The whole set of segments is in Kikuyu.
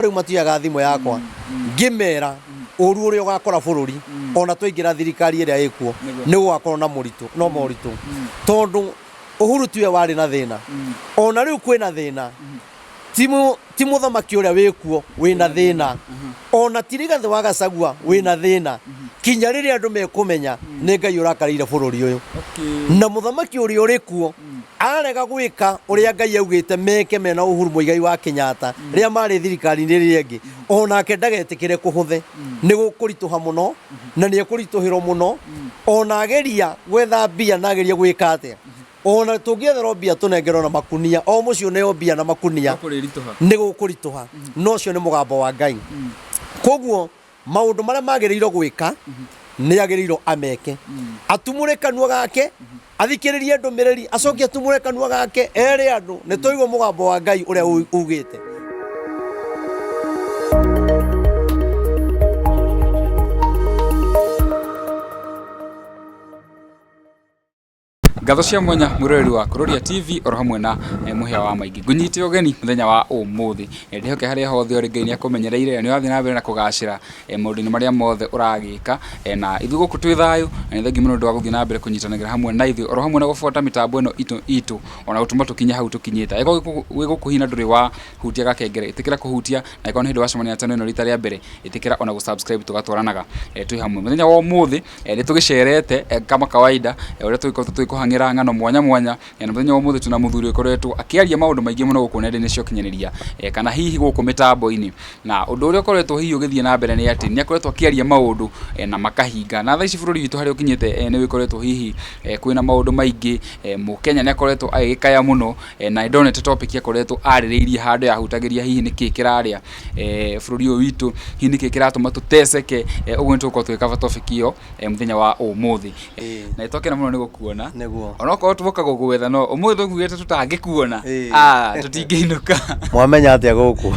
Rĩu matioyaga thimũ yakwa ngĩmera ũru ũrĩa ũgakora bũrũri ona twaingĩra thirikari ĩrĩa ĩkuo nĩ gũgakorwo na mũritũ no moritũ tondũ Uhuru tiwe warĩ na thĩna ona rĩu kwĩna thĩna ti mũ- ti mũthamaki ũrĩa wĩkuo wĩna thĩna ona ti Rigathĩ wa Gachagua wĩna thĩna kinya rĩrĩa andũ mekũmenya nĩ Ngai ũrakarĩire bũrũri ũyũ na mũthamaki ũrĩa ũrĩ kuo arega gwĩka ũrĩa Ngai augĩte meke mena Uhuru Muigai wa Kenyatta rĩrĩa marĩ thirikari-inĩ ĩrĩa ĩngĩ onake ndagetĩkĩre kũhũthe nĩ gũkũritũha mũno na nĩ ekũritũhĩrwo mũno ona ageria gwetha mbia na ageria gwĩka atĩa ona tũngĩetherwo mbia tũnengerwo na makunia o mũciĩ ũneo mbia na makunia Nĩkũrĩritũha. nĩ gũkũritũha no ũcio nĩ mũgambo wa Ngai koguo maũndũ marĩa magĩrĩirwo gwĩka nĩ agĩrĩirwo ameke atumũre kanua gake athikĩrĩrie ndũmĩrĩri acoke atumũre kanua gake ere andũ nĩ twaigua mũgambo wa Ngai ũrĩa ugĩte. Ngatho cia mwanya mwĩroreri wa Kururia TV oro hamwe na mũhĩa wa maingĩ ngũnyite ũgeni mũthenya wa ũmũthĩ. Ndĩhoke harĩa hothe ũrĩ Ngai nĩ akũmenyereire na nĩ ũrathiĩ na mbere na kũgacĩra maũndũ-inĩ marĩa mothe ũragĩka. Na ithuĩ gũkũ twĩ thayũ na nĩ thengiũ mũno nĩ ũndũ wa gũthiĩ na mbere kũnyitanagĩra hamwe na ithuĩ oro hamwe na gũbuata mĩtambo ĩno itũ ona gũtũma tũkinye hau tũkinyĩte. Angĩkorwo wĩ gũkũ hihi na ndũrĩ wahutia gakengere ĩtĩkĩra kũhutia, na angĩkorwo nĩ hĩndĩ wacemania na channel ĩno rita rĩa mbere ĩtĩkĩra ona gũ subscribe tũgatwaranaga twĩ hamwe. Mũthenya wa ũmũthĩ Nĩ tũgĩcerete kama kawaida ũrĩa tũgĩkoretwo tũgĩkũhang'ĩra ng'ano mwanya mwanya, na mũthenya wa ũmũthĩ twĩna mũthuri ũkoretwo akĩaria maũndũ maingĩ mũno gũkũ nenda-inĩ cia ũkinyanĩria kana hihi gũkũ mĩtambo-inĩ. Na ũndũ ũrĩa ũkoretwo hihi ũgĩthiĩ na mbere nĩ atĩ nĩ akoretwo akĩaria maũndũ na makahinga. Na thaa ici bũrũri witũ harĩa ũkinyĩte nĩ ũgĩkoretwo hihi kwĩna maũndũ maingĩ, mũkenya nĩ akoretwo agĩgĩkaya mũno na nĩ ndonete topic akoretwo arĩrĩirie handũ yahutagĩria hihi nĩkĩ kĩrarĩa bũrũri ũyũ witũ, hihi nĩkĩ kĩratũma tũteceke, ũguo nĩ tũgũkorwo tũgĩ cover topic ĩyo mũthenya wa ũmũthĩ. Na nĩ twakena mũno nĩ gũkuona. Nĩguo. Onokorwo twoka gũgwetha no ũmũthĩ tũkugĩte tũtangĩkuona, ah, tũtingĩinũka. Mwamenya atĩa gũkũ?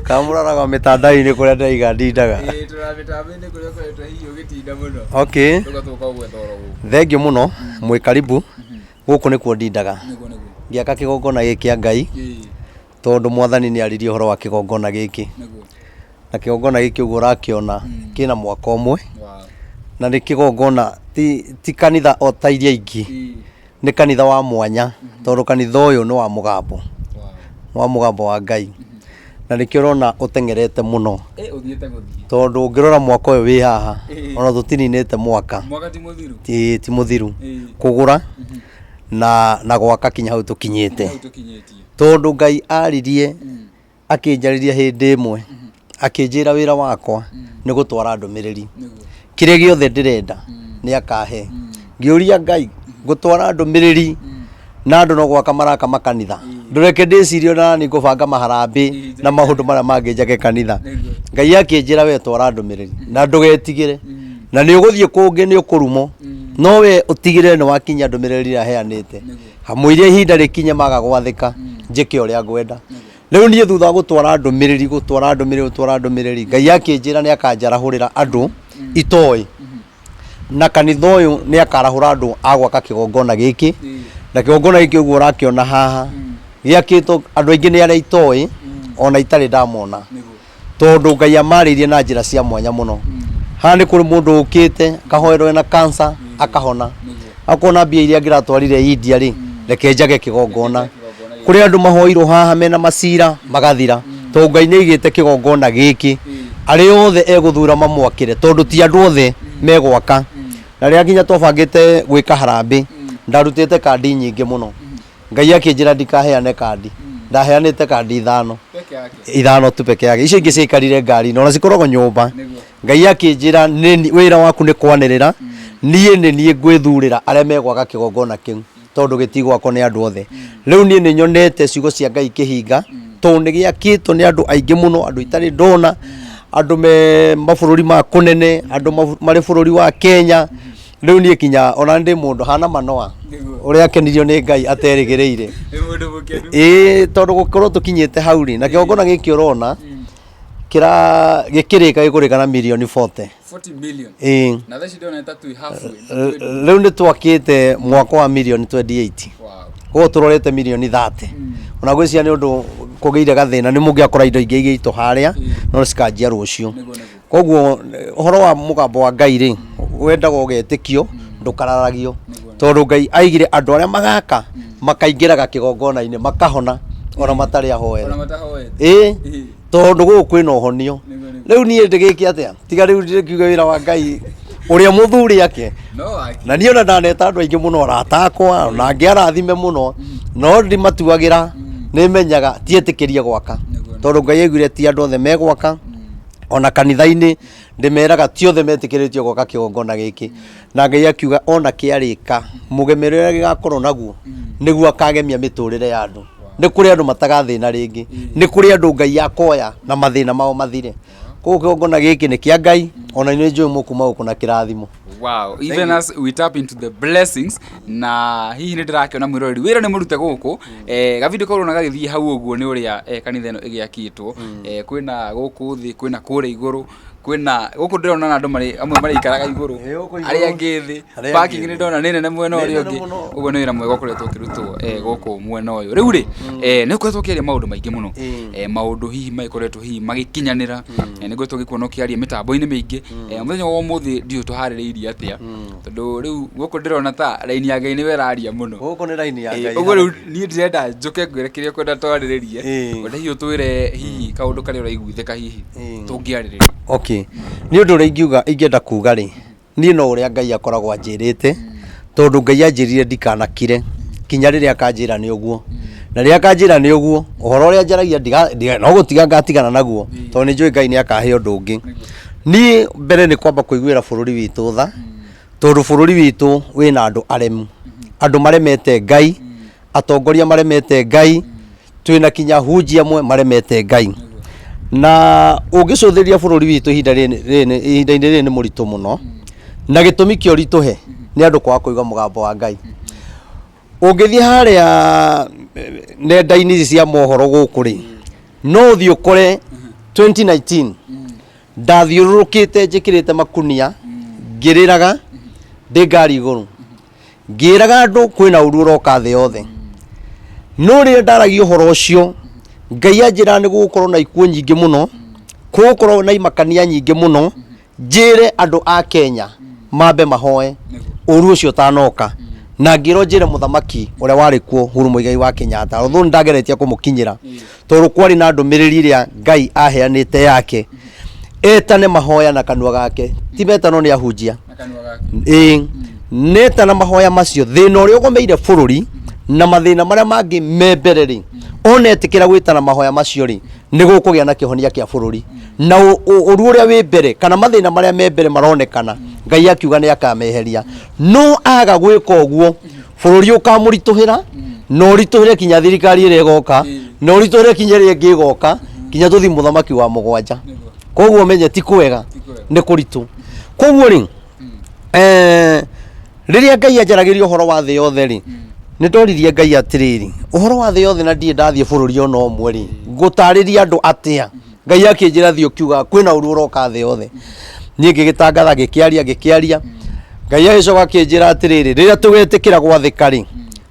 Kana mũroraga mĩtandao-inĩ kũrĩa ndĩraiga ndindaga? Ĩĩ tũrora mĩtambo-inĩ kũrĩa ũkoretwo hihi ũgĩtinda mũno. Okay. Tũgoka tũgoka gũgwetha oro gũkũ. Thengiũ mũno, mwĩ karibu. Gũkũ nĩkuo ndindaga. Nĩguo nĩguo. Ngĩaka kĩgongona gĩkĩ kĩa Ngai. Tondũ mwathani nĩ aririe ũhoro wa kĩgongona gĩkĩ. Na kĩgongona gĩkĩ ũguo ũrakĩona kĩna mwaka ũmwe. Na nĩ kĩgongona ti kanitha o ta iria ingĩ. Nĩ kanitha wa mwanya tondũ kanitha ũyũ nĩ wa mũgambo. Wa mũgambo wa Ngai. Na nĩkĩo ũrona ũteng'erete mũno. Tondũ ũngĩrora mwaka ũyũ wĩ haha ona tũtininĩte mwaka. Ti mũthiru. Kũgũra na gwaka kinya hau tũkinyĩte. Tondũ Ngai aririe akĩnjarĩria hĩndĩ ĩmwe akĩnjĩra wĩra wakwa nĩ gũtwara ndũmĩrĩri kĩrĩa gĩothe ndĩrenda nĩ akahe. Ngĩũria Ngai ngũtwara ndũmĩrĩri na andũ no gwaka maraka makanitha ndũreke ndĩcirie ona niĩ ngũbanga maharambĩ na maũndũ marĩa mangĩ njake kanitha. Ngai akĩnjĩra we twara ndũmĩrĩri na ndũgetigĩre na nĩ ũgũthiĩ kũngĩ nĩ ũkũrumwo no we ũtigĩrĩre nĩ wakinyia ndũmĩrĩri ĩrĩa heanĩte. Kamũiria ihinda rĩkinye maga gwathĩka njĩke ũrĩa ngwenda. Rĩu niĩ thutha wa gũtwara ndũmĩrĩri gũtwara ndũmĩrĩri gũtwara ndũmĩrĩri Ngai akĩnjĩra nĩ akanjarahũrĩra andũ itoĩ na kanitha ũyũ nĩ akarahũra andũ a gwaka kĩgongona gĩkĩ na kĩgongona gĩkĩ ũguo ũrakĩona haha gĩakĩtwo andũ aingĩ nĩ arĩa itoĩ ona itarĩ ndamona. Tondũ Ngai amarĩirie na njĩra cia mwanya mũno. Haha nĩ kũrĩ mũndũ ũkĩte akahoerwo ena cancer akahona. Akona mbia iria angĩratwarire India rĩ, reke njage kĩgongona. Kũrĩ andũ mahoirwo haha mena macira magathira. Tondũ Ngai nĩ aigĩte kĩgongona gĩkĩ arĩa othe egũthura mamwakĩre tondũ ti andũ othe megwaka. Na rĩrĩa nginya twabangĩte gwĩka harambĩ, ndarutĩte kandi nyingĩ mũno. Ngai akĩnjĩra ndikaheane kandi. Ndaheanĩte kandi ithano. Peke yake. Ithano tu peke yake. Icio ingĩ ciaikarire ngari-inĩ ona cikoragwo nyũmba. Nĩguo. Ngai akĩnjĩra nĩ wĩra waku nĩ kwanĩrĩra, niĩ nĩ niĩ ngwĩthurĩra arĩa megwaka kĩgongona kĩu tondũ gĩtigwakwo nĩ andũ othe. Rĩu niĩ nĩ nyonete ciugo cia Ngai ikĩhinga tondũ nĩ gĩakĩtwo nĩ andũ aingĩ mũno, andũ itarĩ ndona, andũ me mabũrũri ma kũnene, andũ marĩ bũrũri wa Kenya. Rĩu niĩ kinya ona ndĩ mũndũ hana manoa Nĩguo. ũrĩa akenirio nĩ Ngai aterĩgĩrĩire. Nĩ mũndũ mũkenu. Ĩĩ tondũ gũkorwo tũkinyĩte hau rĩ, na kĩgongona gĩkĩ ũrona kĩra gĩkĩrĩka gĩkũrĩka na mirioni 40. 40 million. Ĩĩ. Na thaa ici ndĩrona ta twĩ halfway. Rĩu nĩ twakĩte mwako wa mirioni 28. Wow. Ũguo tũrorete mirioni 30. Ona ngwĩciria nĩ ũndũ kũgĩire gathĩna nĩ mũngĩakora indo ingĩ igĩitwo harĩa no cikanjia rũciũ. Koguo ũhoro wa mũgambo wa Ngai rĩ, wendaga ũgetĩkio ndũkararagio, tondũ Ngai aigire andũ arĩa magaka makaingĩraga kĩgongona-inĩ makahona ona matarĩ ahoere. Ĩĩ, tondũ gũkũ kwĩna ũhonio. Rĩu niĩ ndĩgĩke atĩa? Tiga rĩu ndĩkiuge wĩra wa Ngai ũrĩa mũthuri ake. Na niĩ ona ndaneta andũ aingĩ mũno arata akwa ona angĩ arathime mũno no ndimatuagĩra nĩ menyaga tietĩkĩrie gwaka tondũ Ngai aiguire ti andũ othe megwaka ona kanitha-inĩ ndĩmeraga ti othe metĩkĩrĩtio gwaka kĩgongona gĩkĩ na Ngai akiuga ona kĩarĩka mũgemere ũrĩa gĩgakorwo naguo nĩguo akagemia mĩtũrĩre ya andũ. Nĩ kũrĩ andũ matagathĩna rĩngĩ, nĩ kũrĩ andũ Ngai akoya na mathĩna mao mathire. Koguo kĩgongona gĩkĩ nĩ kĩa Ngai ona inyuĩ njũĩ mũkuma gũkũ na kĩrathimo. Wow, even as we tap into the blessings na hihi nĩ ndĩrakĩona mwĩroreri wĩra nĩ mũrute gũkũ eh, gavideo kau ũrona gagĩthiĩ hau ũguo nĩ ũrĩa eh, kanitha ĩno ĩgĩakĩtwo eh, kwĩna gũkũ thĩ kwĩna kũrĩa igũrũ kwĩna gũkũ ndĩrona na andũ marĩ amwe marĩikaraga igũrũ Ĩ, gũkũ igũrũ. arĩa angĩ thĩ Arĩa angĩ parking thĩ. nĩ ndona nĩ nene mwena Nĩ ũrĩa nene ũngĩ mũno. ũguo nĩ wĩra mwega ũkoretwo ũkĩrutwo eh, gũkũ mwena ũyũ rĩu rĩ eh, nĩ ũkoretwo ũkĩaria maũndũ maingĩ mũno eh, maũndũ hihi magĩkoretwo hihi magĩkinyanĩra eh, nĩ ngoretwo ngĩkuona ũkĩaria mĩtambo-inĩ mĩingĩ eh, mũthenya wa ũmũthĩ ndiũĩ tũharĩrĩirie atĩa tondũ rĩu gũkũ ndĩrona ta raini ya Ngai nĩwe ĩraria mũno Gũkũ nĩ raini ya Eh, Ngai. ũguo rĩu niĩ ndĩrenda njũke ngwĩre kĩrĩa ũkwenda twarĩrĩrie ngwenda hihi ũtwĩre hihi kaũndũ karĩa ũraiguithĩka hihi tũngĩarĩrĩria. Okay. Nĩ ũndũ ũrĩa ingiuga ingĩenda kuga rĩ, niĩ no ũrĩa Ngai akoragwo anjĩrĩte, tondũ Ngai anjĩrire ndikanakire kinya rĩrĩa akanjĩra nĩ ũguo. Na rĩrĩa akanjĩra nĩ ũguo, ũhoro ũrĩa njaragia no gũtiga ngatigana naguo, tondũ nĩ njũĩ Ngai nĩ akahe ũndũ ũngĩ. Niĩ mbere nĩ kwamba kũiguĩra bũrũri witũ tha, tondũ bũrũri witũ wĩna andũ aremu, andũ maremete Ngai, atongoria maremete Ngai, twĩna kinya hunjia amwe maremete Ngai. Na ũngĩcũthĩrĩria bũrũri witũ ihinda rĩrĩ ihinda-inĩ rĩrĩ nĩ mũritũ mũno, na gĩtũmi kĩa ũritũhe nĩ andũ kwaga kũigua mũgambo wa Ngai. Ũngĩthiĩ harĩa nenda-inĩ ici cia mohoro gũkũ rĩ, no ũthiĩ ũkore 2019 ndathiũrũrũkĩte njĩkĩrĩte makunia ngĩrĩraga ndĩ ngari igũrũ ngĩraga andũ kwĩna ũru ũroka thĩ yothe. No rĩrĩa ndaragia ũhoro ũcio Ngai anjĩraga nĩ gũgũkorwo na ikuũ nyingĩ mũno, gũgũkorwo na imakania nyingĩ mũno, njĩre andũ a Kenya mambe mahoe ũru ũcio ũtanoka. Na ngĩrwo njĩre mũthamaki ũrĩa warĩ kuo Uhuru Muigai wa Kenyatta, although nĩ ndageretie kũmũkinyĩra tondũ kwarĩ na ndũmĩrĩri ĩrĩa Ngai aheanĩte yake etane mahoya na kanua gake, ti metano nĩ ahunjia. Ĩĩ, netana mahoya macio thĩna ũrĩa ũgomeire bũrũri na mathĩna marĩa mangĩ me mbere rĩ, ona etĩkĩra gwĩtana mahoya macio rĩ, nĩ gũkũgĩa na kĩhonia kĩa bũrũri na ũru ũrĩa wĩ mbere kana mathĩna marĩa me mbere maronekana, Ngai akiuga nĩ akameheria. No aga gwĩka ũguo bũrũri ũkamũritũhĩra na ũritũhĩre kinya thirikari ĩrĩa ĩgoka na ũritũhĩre kinya ĩrĩa ĩngĩ ĩgoka kinya tũthiĩ mũthamaki wa mũgwanja. Koguo menye ti kwega nĩ kũritũ. Koguo rĩ, rĩrĩa Ngai anjaragĩria ũhoro wa thĩ yothe rĩ, nĩ ndoririe Ngai atĩrĩrĩ, ũhoro wa thĩ yothe na ndirĩ ndathiĩ bũrũri ona ũmwe rĩ, ngũtarĩria andũ atĩa? Ngai akĩnjĩra thiĩ ũkiugaga kwĩna ũru ũroka thĩ yothe. Niĩ ngĩgĩtangatha ngĩkĩaria ngĩkĩaria, Ngai agĩcoka akĩnjĩra atĩrĩrĩ, rĩrĩa tũgetĩkĩra gwathĩka rĩ,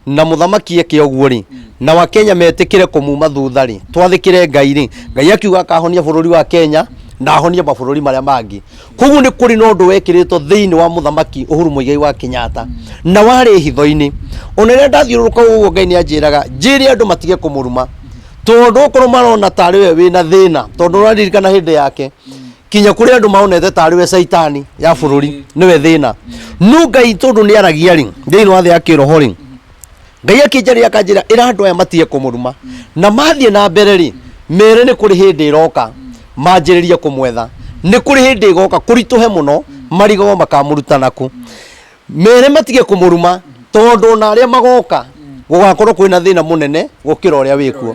na mũthamaki eke ũguo rĩ, na Wakenya metĩkĩre kũmuma thutha rĩ, twathĩkĩre Ngai rĩ, Ngai akiuga akahonia bũrũri wa Kenya na ahonie mabũrũri marĩa mangĩ. Koguo nĩ kũrĩ na ũndũ wekĩrĩtwo thĩinĩ wa mũthamaki Uhuru Muigai wa Kenyatta na warĩ hitho-inĩ. Ona rĩrĩa ndathiũrũrũka ũguo Ngai nĩ anjĩraga njĩre andũ matige kũmũruma tondũ okorwo marona tarĩ we wĩna thĩna, tondũ ũraririkana hĩndĩ yake kinya kũrĩ andũ maonete tarĩ we caitani ya bũrũri nĩwe thĩna. No Ngai tondũ nĩ aragia rĩ thĩinĩ wa thĩ ya kĩroho rĩ, Ngai akĩnjarĩria akanjĩra ĩra andũ aya matige kũmũruma na mathiĩ na mbere rĩ, mere nĩ kũrĩ hĩndĩ ĩroka manjĩrĩrie kũmwetha, nĩ kũrĩ hĩndĩ ĩgoka kũritũhe mũno marigagwo makamũruta nakũ. Mere matige kũmũruma tondũ ona arĩa magoka gũgakorwo kwĩna thĩna mũnene gũkĩra ũrĩa wĩkuo.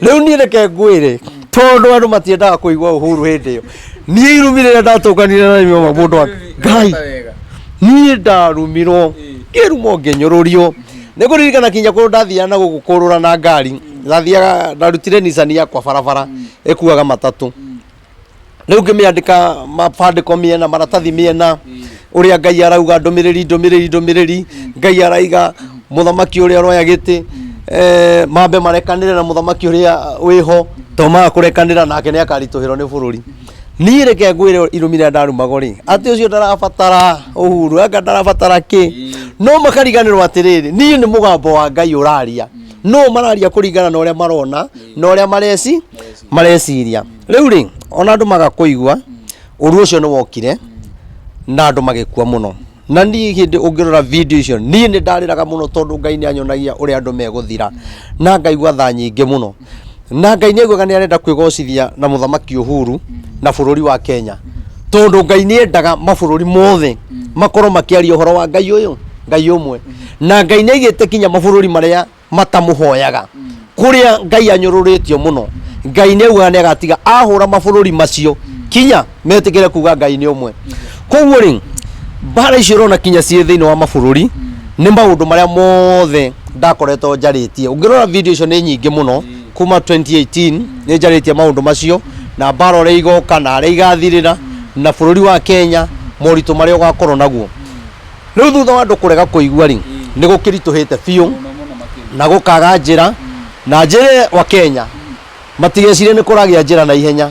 Rĩu niĩ reke ngwĩre tondũ andũ matiendaga kũigua Uhuru hĩndĩ ĩyo, niĩ irumi rĩrĩa ndatũnganire na mũndũ wa Ngai, niĩ ndarumirwo ngĩrumwo ngĩnyũrũrio. Nĩ ngũririkana kinya kũndũ ndathiaga na gũkũ kũrũra na ngari, ndathiaga ndarutire Nissan yakwa barabara ĩkuaga matatũ. Rĩu ngĩmĩandĩka mabandĩko mĩena maratathi mĩena ũrĩa Ngai arauga ndũmĩrĩri ndũmĩrĩri ndũmĩrĩri Ngai araiga mũthamaki ũrĩa ũroya gĩtĩ. Mambe marekanĩre na mũthamaki ũrĩa wĩho, to maga kũrekanĩra nake nĩ akaritũhĩrwo nĩ bũrũri. Niĩ reke ngwĩre, irumi rĩrĩa ndarumagwo rĩ, atĩ ũcio ndarabatara Uhuru, anga ndarabatara kĩ, no makariganĩrwo atĩrĩrĩ, niĩ nĩ mũgambo wa Ngai ũraria. No mararia kũringana na ũrĩa marona na ũrĩa mareciria. Rĩu rĩ, ona andũ maga kũigua, ũru ũcio nĩ wokire na andũ magĩkua mũno. Na niĩ hĩndĩ ũngĩrora video icio, niĩ nĩ ndarĩraga mũno, tondũ Ngai nĩ anyonagia ũrĩa andũ megũthira, na ngaigua tha nyingĩ mũno. Na Ngai nĩ aiguaga nĩ arenda kwĩgocithia na mũthamaki Uhuru na bũrũri wa Kenya, tondũ Ngai nĩ endaga mabũrũri mothe makorwo makĩaria ũhoro wa Ngai ũyũ, Ngai ũmwe. Na Ngai nĩ aigĩte kinya mabũrũri marĩa matamũhoyaga, kũrĩa Ngai anyũrũrĩtio mũno, Ngai nĩ augaga nĩ agatiga ahũra mabũrũri macio kinya metĩkĩre kuga Ngai nĩ ũmwe. Koguo rĩ, mbara icio ũrona kinya ciĩ thĩinĩ wa mabũrũri nĩ maũndũ marĩa mothe ndakoretwo njarĩtie. Ũngĩrora video icio nĩ nyingĩ mũno, kuma 2018 nĩ njarĩtie maũndũ macio, na mbara ũrĩa igoka na harĩa igathirĩra, na bũrũri wa Kenya moritũ marĩa ũgakorwo naguo. Rĩu thutha wa andũ kũrega kũigua rĩ, nĩ gũkĩritũhĩte biũ Mũno mũno makĩria. Na gũkaga njĩra. Na njĩre wa Kenya matigecirie nĩ kũragĩa njĩra na ihenya.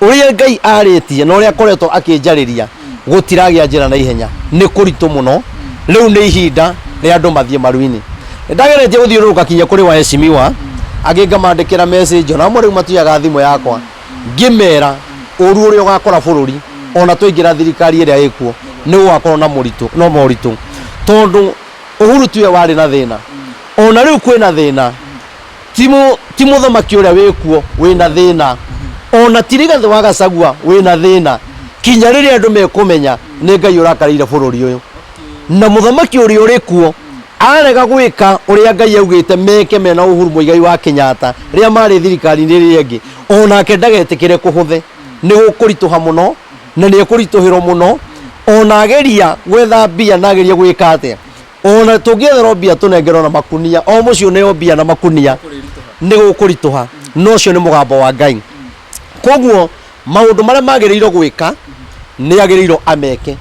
Ũrĩa Ngai arĩtie na ũrĩa akoretwo akĩnjarĩria, gũtiragĩa njĩra na ihenya, nĩ kũritũ mũno. Rĩu nĩ ihinda rĩa andũ mathiĩ maru-inĩ. Nĩ ndageretie gũthiũrũrũka kinya kũrĩ waheshimiwa angĩ, ngamandĩkĩra message, ona amwe rĩu matiyaga thimũ yakwa, ngĩmera ũru ũrĩa ũgakora bũrũri ona twaingĩra thirikari ĩrĩa ĩkuo nĩ ũgakorwo na mũritũ no moritũ, tondũ Uhuru tiwe warĩ na thĩna, ona rĩu kwĩna thĩna. Ti mũthamaki ũrĩa wĩkuo wĩna thĩna, ona ti Rigathĩ wa Gachagua wĩna thĩna, kinya rĩrĩa andũ mekũmenya nĩ Ngai ũrakarĩire bũrũri ũyũ. Na mũthamaki ũrĩa ũrĩ kuo arega gwĩka ũrĩa Ngai augĩte meke mena Uhuru Muigai wa Kenyatta rĩrĩa marĩ thirikari-inĩ ĩrĩa ĩngĩ, onake ndagetĩkĩre kũhũthe. Nĩ gũkũritũha mũno na nĩ ekũritũhĩrwo mũno, ona ageria gwetha mbia na ageria gwĩka atĩa. Ona tũngĩetherwo mbia tũnengerwo na makunia, o mũciĩ ũneo mbia na makunia, nĩ gũkũritũha. No ũcio nĩ mũgambo wa Ngai. Koguo maũndũ marĩa magĩrĩirwo gwĩka nĩ agĩrĩirwo ameke,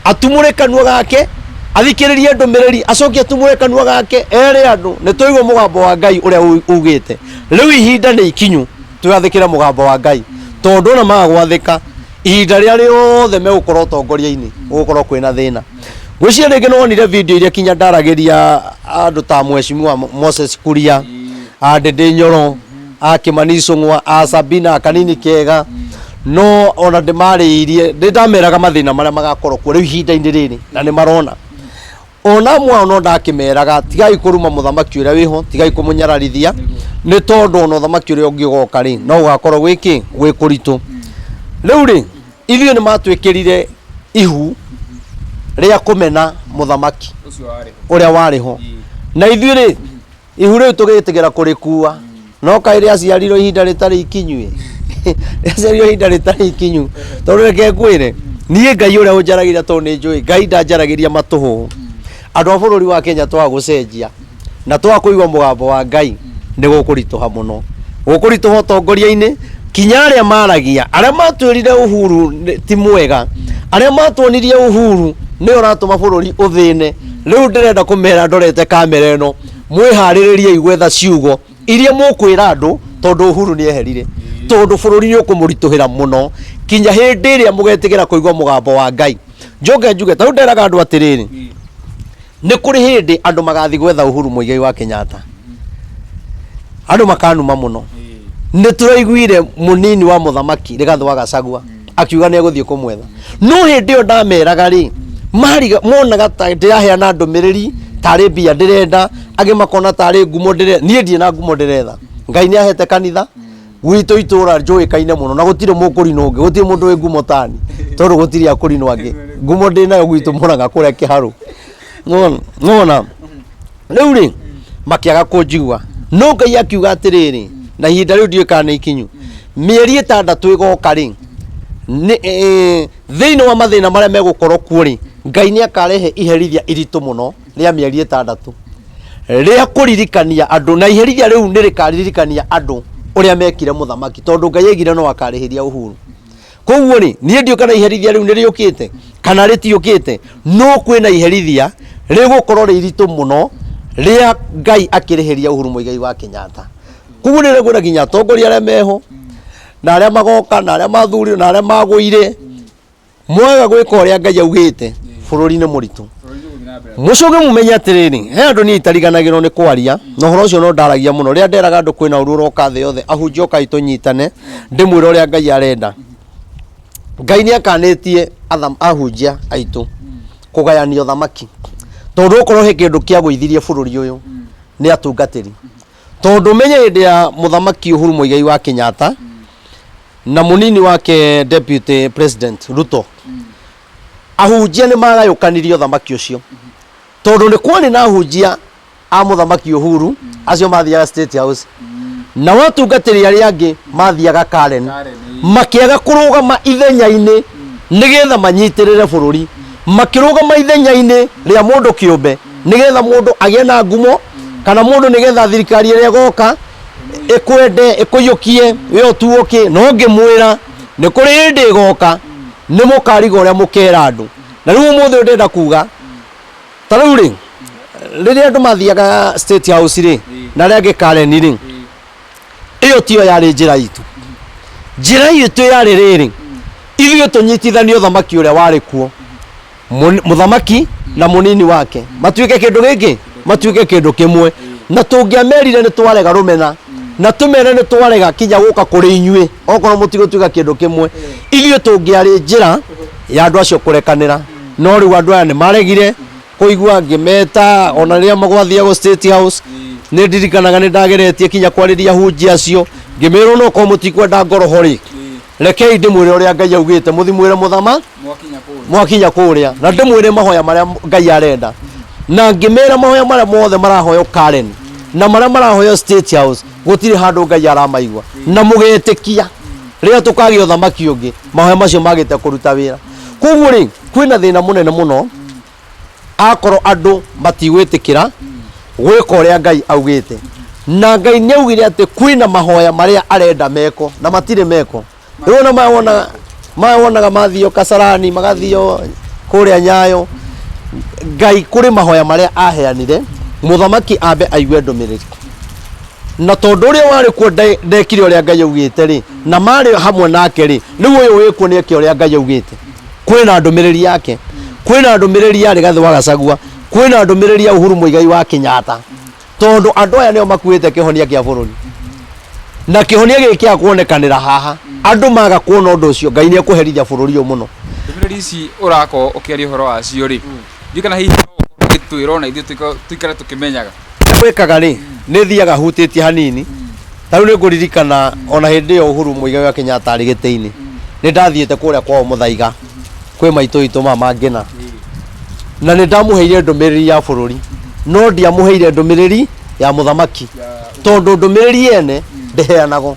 atumũre kanua gake, athikĩrĩrie ndũmĩrĩri, acoke atumũre kanua gake ere andũ nĩ twaigua mũgambo wa Ngai ũrĩa ugĩte. Rĩu ihinda nĩ ikinyu twathĩkĩre mũgambo wa Ngai, tondũ ona maga gwathĩka, ihinda rĩrĩa rĩothe megũkorwo ũtongoria-inĩ gũgũkorwo kwĩna thĩna. Ngwĩciria rĩngĩ nĩ wonire video iria kinya ndaragĩria andũ ta Mheshimiwa Moses Kuria, a Ndĩndĩ Nyoro, a Kĩmani Icũng'wa, a Sabina Kanini Kega, no ona ndĩmarĩirie, nĩ ndameraga mathĩna marĩa magakorwo kuo rĩu ihinda-inĩ rĩrĩ, na nĩ marona. Ona amwe ao no ndakĩmeraga, tigai kũruma mũthamaki ũrĩa wĩho, tigai kũmũnyararithia, nĩ tondũ ona ũthamaki ũrĩa ũngĩ ũgoka rĩ, no ũgakorwo gwĩ kĩ, gwĩ kũritũ. Rĩu rĩ, ithuĩ nĩ matwĩkĩrire ihu rĩa kũmena mũthamaki ũcio warĩ ho. Ũrĩa warĩ ho. Na ithuĩ rĩ, ihu rĩu tũgĩtĩkĩra kũrĩkua, no kaĩ rĩaciarirwo ihinda rĩtarĩ ikinyu ĩ, rĩaciarirwo ihinda rĩtarĩ ikinyu. Tondũ reke ngwĩre, niĩ Ngai ũrĩa ũnjaragĩria, tondũ nĩ njũĩ Ngai ndanjaragĩria matũhũhũ. Andũ a bũrũri wa Kenya, twaga gũcenjia na twaga kũigua mũgambo wa Ngai, nĩ gũkũritũha mũno, gũkũritũha ũtongoria-inĩ. Kinya arĩa maragia, arĩa matwĩrire Uhuru ti mwega, arĩa matuonirie Uhuru nĩwe ũratũma bũrũri ũthĩne, rĩu ndĩrenda kũmera ndorete kamera ĩno, mwĩharĩrĩriei gwetha ciugo iria mũkwĩra andũ, tondũ Uhuru nĩ eherire, tondũ bũrũri nĩ ũkũmũritũhĩra mũno kinya hĩndĩ ĩrĩa mũgetĩkĩra kũigua mũgambo wa Ngai. Njoke njuge, tarĩu nderaga andũ atĩrĩrĩ, nĩ kũrĩ hĩndĩ andũ magathiĩ gwetha Uhuru Muigai wa Kenyatta, andũ makanuma mũno. Nĩ tũraiguire mũnini wa mũthamaki Rigathĩ wa Gachagua akiuga nĩ egũthiĩ kũmwetha, no hĩndĩ ĩyo ndameraga rĩ, mariga monaga ta ndĩraheana ndũmĩrĩri tarĩ mbia ndĩrenda, angĩ makona tarĩ ngumo ndĩrenda. Niĩ ndirĩ na ngumo ndĩretha. Ngai nĩ ahete kanitha gwitũ itũra njũĩkaine mũno, na gũtirĩ mũkũrinũ ũngĩ, gũtirĩ mũndũ wĩ ngumo tani, tondũ gũtirĩ akũrinũ angĩ. Ngumo ndĩ nayo gwitũ Mũrang'a kũrĩa Kĩharũ. Nona rĩu rĩ, makĩaga kũnjigua, no Ngai akiuga atĩrĩrĩ, na ihinda rĩu ndiũĩ kana nĩ ikinyu, mĩeri 6 ĩgoka rĩ, thĩinĩ wa mathĩna marĩa megũkorwo kuo rĩ, Ngai nĩ akarehe iherithia iritũ mũno rĩa mĩeri 6 rĩa kũririkania andũ, na iherithia rĩu nĩ rĩkaririkania andũ ũrĩa mekire mũthamaki, tondũ Ngai aigire no akarĩhĩria Uhuru. Koguo rĩ, niĩ ndiũĩ kana iherithia rĩu nĩ rĩũkĩte kana rĩtiũkĩte, no kwĩna iherithia rĩgũkorwo rĩ iritũ mũno. Rĩa Ngai akĩrĩhĩria Uhuru Muigai wa Kenyatta. Koguo nĩ ngwĩra nginya atongoria arĩa meho na arĩa magoka na arĩa mathurirwo na arĩa magũire, mwaga gwĩka ũrĩa Ngai augĩte, bũrũri nĩ mũritũ. Mũcoke mũmenye atĩrĩrĩ, he andũ niĩ itariganagĩrwo nĩ kwaria na ũhoro ũcio, no ndaragia mũno rĩrĩa nderaga andũ kwĩna ũru ũroka thĩ yothe. Ahunjia, ũkai tũnyitane, ndĩmwĩre ũrĩa Ngai arenda. Ngai nĩ akanĩtie ahunjia aitũ kũgayania ũthamaki, tondũ okorwo he kĩndũ kĩagũithirie bũrũri ũyũ nĩ atungatĩri. Tondũ ũmenye hĩndĩ ya Mũthamaki Uhuru Muigai wa Kenyatta na mũnini wake, Deputy President Ruto, ahunjia nĩ magayũkanirie ũthamaki ũcio, tondũ nĩ kwarĩ na ahunjia a Mũthamaki Uhuru, acio mathiaga State House, nao atungatĩri arĩa angĩ mathiaga Karen. Karen, ĩĩ. Makĩaga kũrũgama ithenya-inĩ nĩgetha manyitĩrĩre bũrũri, makĩrũgama ithenya-inĩ rĩa mũndũ kĩũmbe, nĩgetha mũndũ agĩe na ngumo, kana mũndũ nĩgetha thirikari ĩrĩa ĩgoka ĩkwende, ĩkũiyũkie we ũtuo kĩ. No ngĩmwĩra nĩ kũrĩ hĩndĩ ĩgoka nĩ mũkariga ũrĩa mũkera andũ. Na rĩu ũmũthĩ ũyũ ndĩrenda kuga, ta rĩu rĩ, rĩrĩa andũ mathiaga State House rĩ, na arĩa angĩ Karen rĩ, ĩyo tiyo yarĩ njĩra itũ. Njĩra itũ yarĩ rĩrĩ, ithuĩ tũnyitithanie ũthamaki ũrĩa warĩ kuo, mũthamaki na mũnini wake matuĩke kĩndũ gĩkĩ, matuĩke kĩndũ kĩmwe. Na tũngĩamerire nĩ twarega rũmena, na tũmere nĩ twarega kinya gũka kũrĩ inyuĩ okorwo mũtigũtuĩka kĩndũ kĩmwe, ithuĩ tũngĩarĩ njĩra ya andũ acio kũrekanĩra. No rĩu andũ aya nĩ maregire kũigua ngĩmeta. Ona rĩrĩa magwathiagwo State House, nĩ ndirikanaga nĩ ndageretie kinya kwarĩria hunjia acio, ngĩmĩrwo no korwo mũtikwenda ngoroho rĩ, rekei ndĩmwĩre ũrĩa Ngai augĩte, mũthi mwĩre mũthama Mwakinya kũrĩa. Mwakinya kũrĩa, na ndĩmwĩre mahoya marĩa Ngai arenda. Na ngĩmera mahoya marĩa mothe marahoywo Karen na marĩa marahoywo State House, gũtirĩ handũ Ngai aramaigua, na mũgetĩkia rĩrĩa tũkagĩa ũthamaki ũngĩ mahoya macio magĩte kũruta wĩra. Koguo rĩ, kwĩna thĩna mũnene mũno akorwo andũ matigwĩtĩkĩra gwĩka ũrĩa Ngai augĩte. Na Ngai nĩ augire atĩ kwĩna mahoya marĩa arenda meko na matirĩ meko. Rĩu ona maya wonaga, maya wonaga mathio Kasarani, magathio kũrĩa Nyayo, Ngai kũrĩ mahoya marĩa aheanire mũthamaki ambe aigue ndũmĩrĩri. Na tondũ ũrĩa warĩ kuo ndekire ũrĩa Ngai augĩte rĩ, na marĩ hamwe nake rĩ, rĩu ũyũ wĩkuo nĩ eke ũrĩa Ngai augĩte. Kwĩna ndũmĩrĩri yake, kwĩna ndũmĩrĩri ya Rigathĩ wa Gachagua, kwĩna ndũmĩrĩri ya Uhuru Muigai wa Kenyatta, tondũ andũ aya nĩo makuĩte kĩhonia kĩa bũrũri, na kĩhonia gĩkĩ kĩa kuonekanĩra haha. Andũ maga kuona ũndũ ũcio, Ngai nĩ ekũherithia bũrũri ũyũ mũno. Ndũmĩrĩri ici ũrakorwo ũkĩaria ũhoro wacio rĩ, ndiũĩ kana hihi no ũkorwo ũgĩtwĩra ona ithuĩ tũikare tũkĩmenyaga. Gwĩkaga rĩ, nĩ thiaga hutĩtie hanini. Ta rĩu nĩ ngũririkana ona hĩndĩ ĩyo Uhuru Muigai wa Kenyatta arĩ gĩtĩ-inĩ, nĩ ndathiĩte kũrĩa kwao Mũthaiga kwĩ maitũ witũ Mama Ngina, na nĩ ndamũheire ndũmĩrĩri ya bũrũri, no ndiamũheire ndũmĩrĩri ya mũthamaki, tondũ ndũmĩrĩri yene ndĩheanagwo.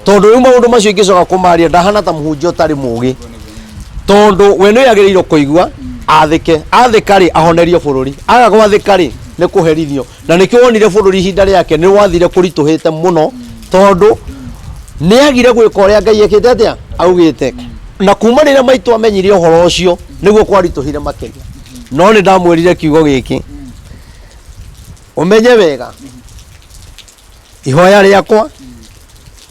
Tondũ rĩu maũndũ macio ingĩcoka kũmaria ndahana ta mũhunjia ũtarĩ mũgĩ, tondũ we nĩ agĩrĩirwo kũigua athĩke. Athĩka rĩ, ahonerio bũrũri; aga gwathĩka rĩ, nĩ kũherithio. Na nĩkĩo wonire bũrũri ihinda rĩake nĩ wathire kũritũhĩte mũno, tondũ nĩ agire gwĩka ũrĩa Ngai ekĩte atĩa, augĩte. Na kuma rĩrĩa maitũ amenyire ũhoro ũcio, nĩguo kwaritũhire makĩria. No nĩ ndamwĩrire kiugo gĩkĩ, ũmenye wega ihoya rĩakwa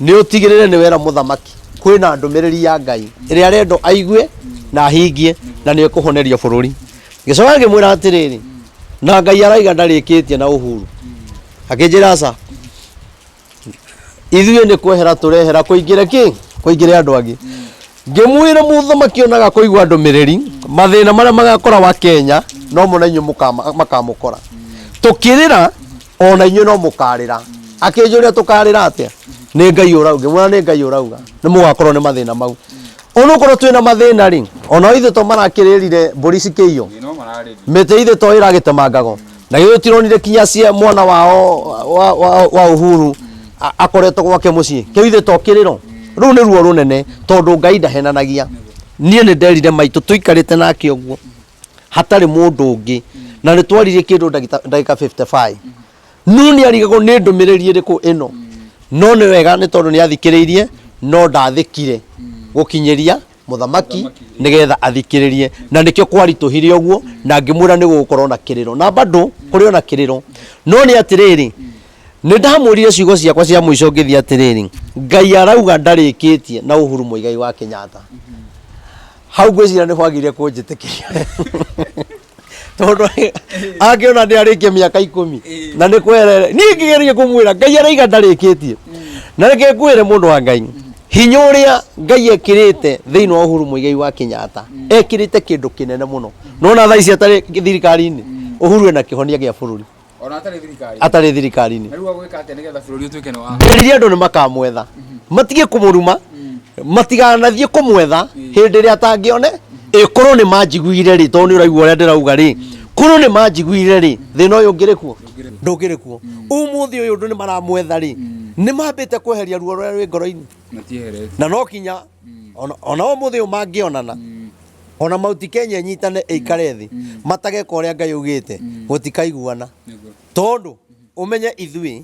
nĩ ũtigĩrĩre nĩ wera mũthamaki kwĩna ndũmĩrĩri ya Ngai ĩrĩa arendwo aigue na ahingie, na nĩ ĩkũhoneria bũrũri. Ngĩcoka ngĩmwĩra atĩrĩrĩ, na Ngai araiga ndarĩkĩtie na Uhuru. Akĩnjĩra aca, ithuĩ nĩ kwehera tũrehera, kũingĩre kĩ, kũingĩre andũ angĩ. Ngĩmwĩra mũthamaki onaga kũigua ndũmĩrĩri, mathĩna marĩa magakora wa Kenya no mo na inyuĩ makamũkora. Tũkĩrĩra ona inyuĩ no mũkarĩra. Akĩnjũria, tũkarĩra atĩa? Nĩ Ngai ũrauga. Ngĩmwĩra nĩ Ngai ũrauga nĩ mũgakorwo nĩ mathĩna mau. Onokorwo twĩna mathĩna rĩ, ona ithuĩ to marakĩrĩrire mbũri cikĩiywo. Ĩĩ, no mararĩrire. Mĩtĩ ithuĩ to ĩragĩtemangagwo, na githĩ tũtironire kinya cia mwana wao wa Uhuru akoretwo gwake mũciĩ? Kĩu ithuĩ to kĩrĩro? Rũu nĩ ruo rũnene, tondũ Ngai ndahenanagia. Niĩ nĩ nderire maitũ tũikarĩte nake ũguo hatarĩ mũndũ ũngĩ, na nĩ twaririe kĩndũ ndagĩka 55. No nĩ arigagwo nĩ ndũmĩrĩri ĩrĩkũ ĩno. No nĩ wega, nĩ tondũ nĩ athikĩrĩirie, no ndathĩkire gũkinyĩria. Mũthamaki nĩgetha athikĩrĩrie, na nĩkĩo kwaritũhire ũguo, na ngĩmwĩra nĩ gũgũkorwo na kĩrĩro, na bado kũrĩ ona kĩrĩro. No nĩ atĩrĩrĩ, nĩ ndamwĩrire ciugo ciakwa cia mũico ngĩthiĩ atĩrĩrĩ, Ngai arauga ndarĩkĩtie na Uhuru Muigai wa Kenyatta. Hau ngwĩciria nĩ kwagire kũnjĩtĩkĩria, tondũ angĩona nĩ arĩkia mĩaka 10 na nĩ kwerere niĩ ngĩgeria kũmwĩra Ngai araiga ndarĩkĩtie. Na reke ngwĩre, mũndũ wa Ngai, hinya ũrĩa Ngai ekĩrĩte thĩinĩ wa Uhuru Muigai wa Kenyatta, ekĩrĩte kĩndũ kĩnene mũno. Nona thaa ici atarĩ thirikari-inĩ, Uhuru ena kĩhonia gĩa bũrũri. Ona atarĩ thirikari. Atarĩ thirikari-inĩ. Na rĩu agwĩka atĩa nĩgetha bũrũri ũtuĩke nĩ wa? Nderire andũ nĩ makamwetha, matige kũmũruma, matiganathiĩ kũmwetha hĩndĩ ĩrĩa atangĩone. Ĩkorwo nĩ manjiguire rĩ, tondũ nĩ ũraigua ũrĩa ndĩrauga rĩ, korwo nĩ manjiguire rĩ, thĩna ũyũ ũngĩrĩ kuo? Ndũngĩrĩ kuo. Ũmũthĩ ũyũ ũndũ nĩ maramwetha rĩ, nĩ mambĩte kweheria ruo rũrĩa rwĩ ngoro-inĩ. Matieherete. Na no kinya ona ũmũthĩ ũyũ mangĩonana, ona Mauti Kenya ĩnyitane ĩikare thĩ matageka ũrĩa Ngai augĩte, gũtikaiguana. Tondũ ũmenye ithuĩ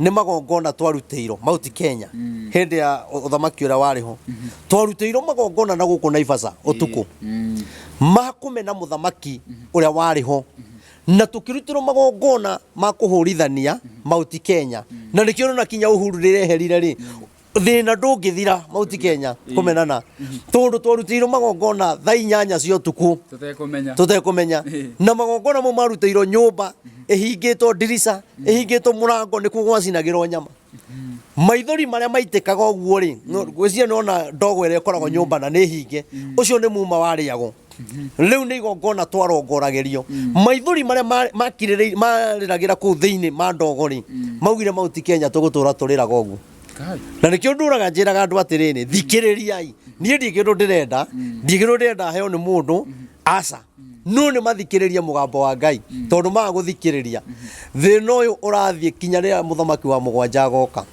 nĩ magongona twarutĩirwo Mauti Kenya hĩndĩ ya ũthamaki ũrĩa warĩ ho, twarutĩirwo magongona na gũkũ Naivasha ũtukũ ma kũmena mũthamaki ũrĩa warĩ ho, na tũkĩrutĩrwo magongona ma kũhũrithania Mauti Kenya. Na nĩkĩo ũrona kinya Uhuru rĩreherire rĩ, thĩna ndũngĩthira Mauti Kenya kũmenana, tondũ twarutĩirwo magongona thaa 8 cia ũtukũ. Tũtekũmenya. Tũtekũmenya. Na magongona mau marutĩirwo nyũmba ĩhingĩtwo ndirica, ĩhingĩtwo mũrango, nĩkuo gwacinagĩrwo nyama. Maithori marĩa maitĩkaga ũguo rĩ, ngwĩciria nĩwona ndogo ĩrĩa ĩkoragwo nyũmba na nĩ hinge, ũcio nĩ muma warĩagwo. Rĩu nĩ igongona twarongoragĩrio. Maithori marĩa makirĩrĩirie marĩragĩra kũu thĩinĩ ma ndogo rĩ, maugire Mauti Kenya tũgũtũra tũrĩraga ũguo. Kai. Na nĩkĩo ndũraga njĩraga andũ atĩrĩrĩ, thikĩrĩriai, niĩ ndirĩ kĩndũ ndĩrenda, ndirĩ kĩndũ ndĩrenda heo nĩ mũndũ, aca. No nĩ mathikĩrĩrie mũgambo wa Ngai, tondũ maga gũthikĩrĩria, thĩna ũyũ ũrathiĩ kinya rĩrĩa mũthamaki wa mũgwanja agoka.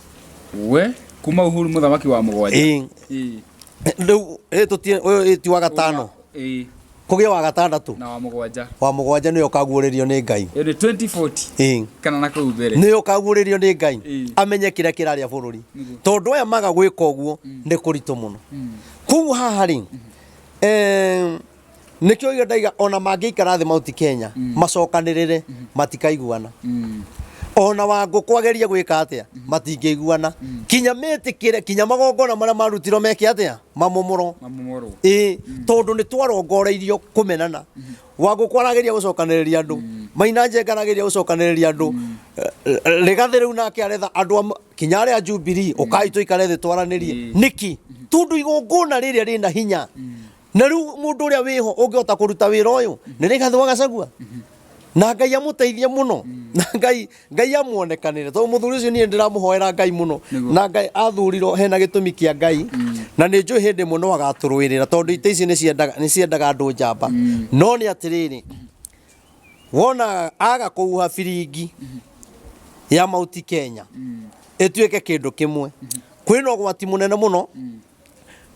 We kuma Uhuru mũthamaki wa mũgwanja. Ĩĩ. Rĩu ũyũ ti wa gatano. Kũgĩe wa gatandatũ. Na wa mũgwanja. Wa mũgwanja nĩwe ũkaguũrĩrio nĩ Ngai. Ĩyo nĩ 2040. Ĩĩ. Kana na kũu mbere. Nĩwe ũkaguũrĩrio nĩ Ngai. Amenye kĩrĩa kĩrarĩa bũrũri. Tondũ aya maga gwĩka ũguo nĩ kũritũ mũno. Koguo haha rĩ, nĩkĩo iga ndaiga ona mangĩikara thĩ Mount Kenya macokanĩrĩre, matikaiguana. Ona Wangũkũ agerie gwĩka atĩa, matingĩiguana. Kinya metĩkĩre, kinya magongona marĩa marutirwo meke atĩa, mamomorwo. Mamomorwo. Ĩĩ, tondũ nĩ twarongoreirio kũmenana. Wangũkũ arageria gũcokanĩrĩria andũ, Maina Njenga arageria gũcokanĩrĩria andũ, Rigathĩ rĩu nake aretha andũ kinya arĩa a Jubilee, ũkai tũikare thĩ twaranĩrie. Nĩkĩ? Tondũ igongona rĩrĩa rĩna hinya. Na rĩu mũndũ ũrĩa wĩho ũngĩhota kũruta wĩra ũyũ nĩ Rigathĩ wa Gachagua. Na Ngai amũteithie mũno, na Ngai amuonekanĩre, tondũ mũthuri ũcio niĩ ndĩramũhoera Ngai mũno. Na Ngai athurirwo hena gĩtũmi kĩa Ngai, na nĩ njũĩ hĩndĩ ĩmwe no agatũrũĩrĩra, tondũ ita ici nĩ ciendaga andũ njamba. No nĩ atĩrĩrĩ, wona aga kũhuha biringi ya Mauti Kenya ĩtuĩke kĩndũ kĩmwe, kwĩna ũgwati mũnene mũno,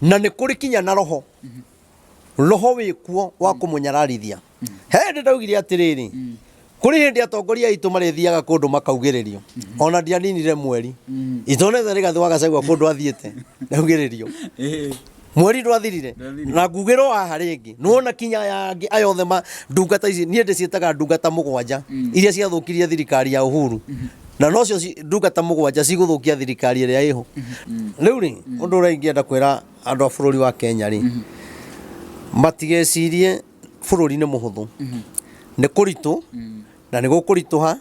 na nĩ kũrĩ kinya na roho roho wĩkuo wa kũmũnyararithia. He hĩndĩ ndaugire atĩrĩrĩ, kũrĩ hĩndĩ atongoria aitũ marĩthiaga kũndũ makaugĩrĩrio. Ona ndianinire mweri itonete Rigathĩ wa Gachagua kũndũ athiĩte ndaugĩrĩrio. Mweri ndwathirire na ngugĩrwo haha rĩngĩ. Nĩwona kinya aya angĩ aya othe ma ndungata ici, niĩ ndĩciĩtaga ndungata 7 iria ciathũkirie thirikari ya Uhuru, na nocio ndungata 7 cigũthũkia thirikari ĩrĩa ĩho rĩu rĩ. Ũndũ ũrĩa ingĩenda kwĩra andũ a bũrũri wa Kenya rĩ, matigecirie bũrũri nĩ mũhũthũ. Nĩ kũritũ na nĩ gũkũritũha.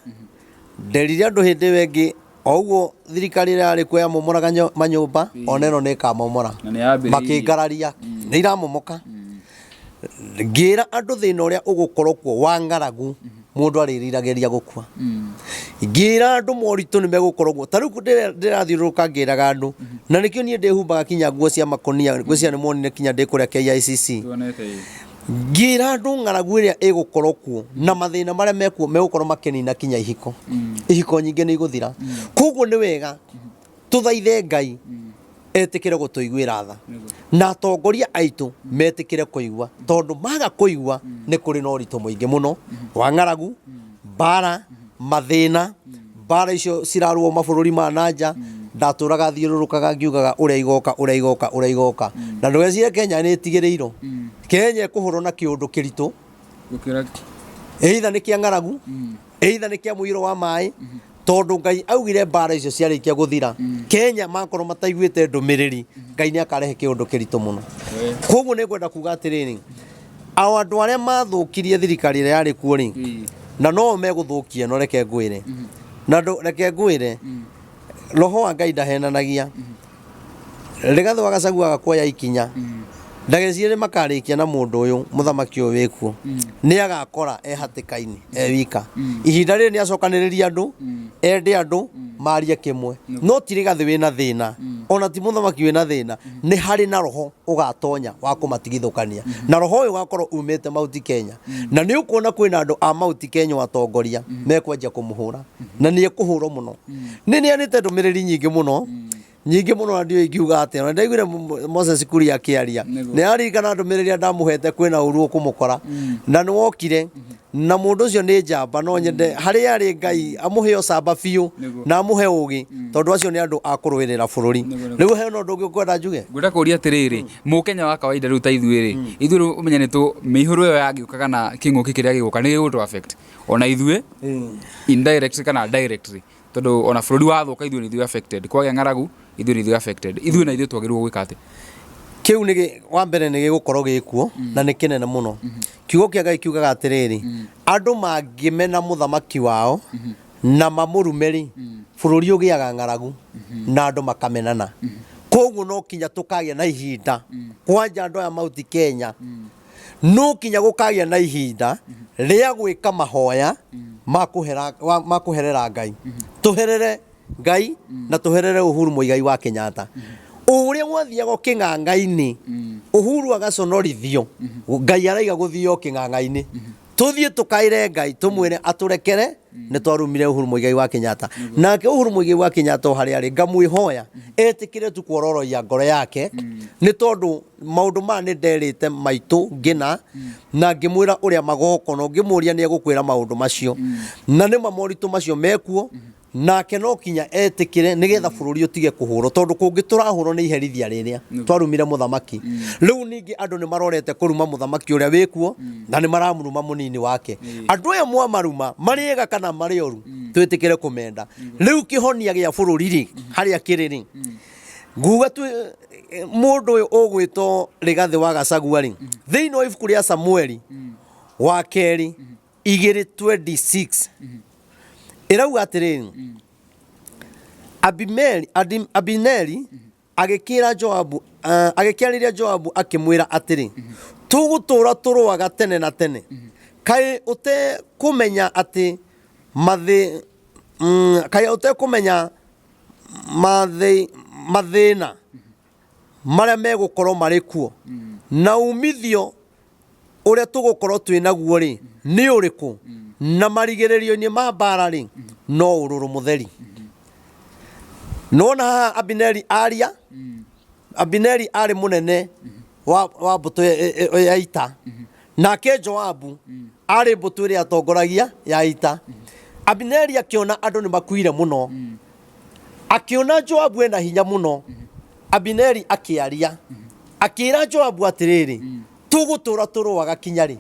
Nderire andũ hĩndĩ ĩyo ĩngĩ o ũguo, thirikari ĩrĩa yarĩ kuo yamomoraga manyũmba, ona ĩno nĩ ĩkamomora. Na nĩ yambĩrĩirie. Makĩngararia nĩ iramomoka. Ngĩra andũ thĩna ũrĩa ũgũkorwo kuo wa ng'aragu, mũndũ arĩriragĩria gũkua. Ngĩra andũ moritũ nĩ megũkorwo kuo. Ta rĩu ndĩrathiũrũrũka ngĩraga andũ, na nĩkĩo niĩ ndĩhumbaga kinya nguo cia makũnia, ngwĩciria nĩ muonire kinya ndĩ kũrĩa KICC. Tuonete ĩ. Ngĩra andũ ng'aragu ĩrĩa ĩgũkorwo kuo na mathĩna marĩa mekuo megũkorwo makĩnina kinya ihiko. Ihiko nyingĩ nĩ igũthira. Koguo nĩ wega tũthaithe Ngai etĩkĩre gũtũiguĩra tha, na atongoria aitũ metĩkĩre kũigua, tondũ maga kũigua nĩ kũrĩ na ũritũ mũingĩ mũno wa ng'aragu, mbara, mathĩna. Mbara icio cirarũo mabũrũri ma nanja. Ndatũraga thiũrũrũkaga ngiugaga ũrĩa igoka, ũrĩa igoka, ũrĩa igoka. Na ndũgecirie Kenya nĩ ĩtigĩrĩirwo. Kenya ĩkũhũrwo na kĩũndũ kĩritũ. Gũkĩra Either nĩ kĩa ng'aragu, either nĩ kĩa mũiyũro wa maĩ, tondũ Ngai augire mbara icio ciarĩkia gũthira, Kenya makorwo mataiguĩte ndũmĩrĩri, Ngai nĩ akarehe kĩũndũ kĩritũ mũno. Koguo nĩ ngwenda kuga atĩrĩrĩ, o andũ arĩa mathũkirie thirikari ĩrĩa yarĩ kuo rĩ, na no megũthũkia ĩno, reke ngwĩre. Na reke ngwĩre, roho wa Ngai ndahenanagia. Rigathĩ wa Gachagua agakuoya ikinya, ndagecirie nĩ makarĩkia na mũndũ ũyũ, mũthamaki ũyũ wĩkuo. Nĩ agakora e hatĩka-inĩ e wika. Ihinda rĩrĩ nĩ acokanĩrĩria andũ, ende andũ marie kĩmwe. No ti Rigathĩ wĩna thĩna, ona ti mũthamaki wĩna thĩna, nĩ harĩ na roho ũgatonya wa kũmatigithũkania. Na roho ũyũ ũgakorwo umĩte Mount Kenya. Na nĩ ũkuona kwĩna andũ a Mount Kenya atongoria mekwanjia kũmũhũra. Na nĩ ekũhũrwo mũno. Nĩ neanĩte ndũmĩrĩri nyingĩ mũno, nyingĩ mũno, na ndiũĩ ingiuga atĩa. Na ndaiguire Moses Kuria akĩaria. Nĩ aririkana ndũmĩrĩri ĩrĩa ndamũhete kwĩna ũru ũkũmũkora. Na nĩ wokire. Na mũndũ ũcio nĩ njamba, no nyende harĩa arĩ Ngai amũhe ũcamba biũ na amũhe ũgĩ, tondũ acio nĩ andũ a kũrũĩrĩra bũrũri. Rĩu hena ũndũ ũngĩ ũkwenda njuge? Ngwenda kũria atĩrĩrĩ, mũkenya wa kawaida rĩu ta ithuĩ rĩ, ithuĩ rĩu ũmenye nĩ tũ mĩihũro ĩyo yangĩũka kana kĩng'ũki kĩrĩa gĩgũka nĩ gĩgũtũ affect ona ithuĩ indirectly kana directly, tondũ ona bũrũri wathũka ithuĩ nĩ ithuĩ affected, kwagĩa ng'aragu ithuĩ nĩ ithuĩ affected. Ithuĩ na ithuĩ twagĩrĩirwo gwĩka atĩa? Kĩu nĩ wa mbere nĩ gĩgũkorwo gĩkuo na nĩ kĩnene mũno. Kiugo kĩa Ngai kiugaga atĩrĩrĩ, andũ mangĩmena mũthamaki wao na mamũrume rĩ, bũrũri ũgĩaga ng'aragu na andũ makamenana. Koguo no kinya tũkagĩa na ihinda kwanja andũ aya Mount Kenya, no kinya gũkagĩa na ihinda rĩa gwĩka mahoya ma kũherera Ngai. Tũherere Ngai na tũherere Uhuru Muigai wa Kenyatta. O ũrĩa gwathiaga kĩng'ang'a-inĩ, Uhuru agaconorithio, Ngai araiga gũthio kĩng'ang'a-inĩ. Tũthiĩ tũkaĩre Ngai tũmwĩre atũrekere nĩ twarumire Uhuru Muigai wa Kenyatta. Nake Uhuru Muigai wa Kenyatta o harĩa arĩ ngamwĩhoya etĩkĩre tu kuororoia ngoro yake, nĩ tondũ maũndũ maya nĩ nderĩte maitũ ngĩna na ngĩmwĩra ũrĩa magoka, na ũngĩmũria nĩ egũkwĩra maũndũ macio. Na nĩma moritũ macio mekuo, nake no kinya etĩkĩre nĩgetha bũrũri ũtige kũhũrwo, tondũ kũngĩ tũrahũrwo nĩ iherithia rĩrĩa twarumire mũthamaki. Rĩu ningĩ andũ nĩ marorete kũruma mũthamaki ũrĩa wĩkuo na nĩ maramũruma mũnini wake. Andũ aya mwamaruma marĩ ega kana marĩ oru, twĩtĩkĩre kũmenda. Rĩu kĩhonia gĩa bũrũri rĩ, harĩa kĩrĩ rĩ, nguga mũndũ ũyũ ũgwĩtwo Rigathĩ wa Gachagua rĩ, thĩinĩ wa ibuku rĩa Samueli wa kerĩ 2:26 ĩrauga atĩrĩrĩ, Abimeli, Abineri agĩkĩra Joabu, agĩkĩarĩria Joabu akĩmwĩra atĩrĩ, tũgũtũũra tũrũaga tene na tene? Kaĩ ũtekũmenya atĩ mathĩ, kaĩ ũtekũmenya mathĩna marĩa megũkorwo marĩ kuo, na umithio ũrĩa tũgũkorwo twĩ naguo rĩ nĩ ũrĩkũ, na marigĩrĩrio-inĩ ma mbara rĩ no ũrũrũ mũtheri? Nĩwona haha Abineri aria, Abineri arĩ mũnene wa mbũtũ ya ita, nake Joabu arĩ mbũtũ ĩrĩa atongoragia ya ita. Abineri akĩona andũ nĩ makuire mũno, akĩona Joabu ena hinya mũno, Abineri akĩaria akĩra Joabu atĩrĩrĩ, tũgũtũra tũrũaga kinya rĩ?